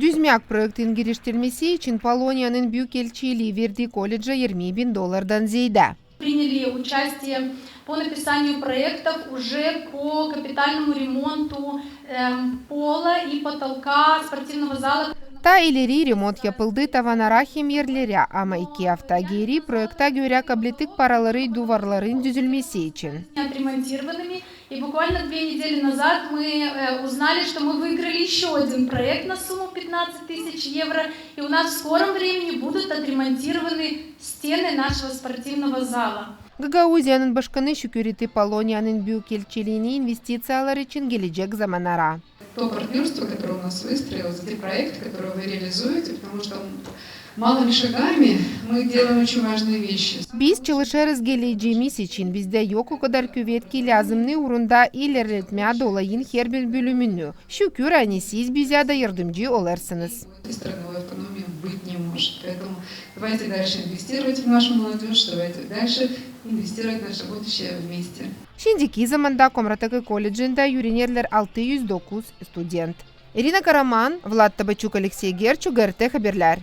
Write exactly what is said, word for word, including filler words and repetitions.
Düzmäk proektin giriştirilmesi için Poloniyanın Büyükelçiliği verdi koledja irmi bin dolardan zeedä. Приняли участие по написанию проектов уже по капитальному ремонту эм, пола и потолка спортивного зала. Taa ileri remont yapıldı tavanara hem erlerä, ama iki afta geeri proekta görä kablettik paraları duvarların düzülmesi için. Отремонтированными. И буквально две недели назад мы э, узнали, что мы выиграли еще один проект на сумму пятнадцать тысяч евро. И у нас в скором времени будут отремонтированы стены нашего спортивного зала. Gagauziyanın başkanı şükür etti Poloniyanın Büyükelçiliini investiţiyalar için gelecek zamanara. То партнёрство, которое у нас выстроилось, те проекты, которые вы реализуете, потому что малыми шагами мы делаем очень важные вещи. Biz çalışêrız gelecemiz için, bizdä yok o kadar kuvet, ki lääzımnı uurunda ilerletmää dolayın herbir bölümünü. Şükür, ani siz bizä dä yardımcı olêrsınız. Этой страновой автономии быть не может. Поэтому давайте дальше инвестировать в нашу молодёжь, давайте дальше инвестировать в наше будущее вместе. Şindiki zamanda Komratakı koledjindä üürenerlär altı üz dokuz student. İrina Karaman, Vlad Tabaçuk, Aleksey Gerçuk, GRT Haberlär.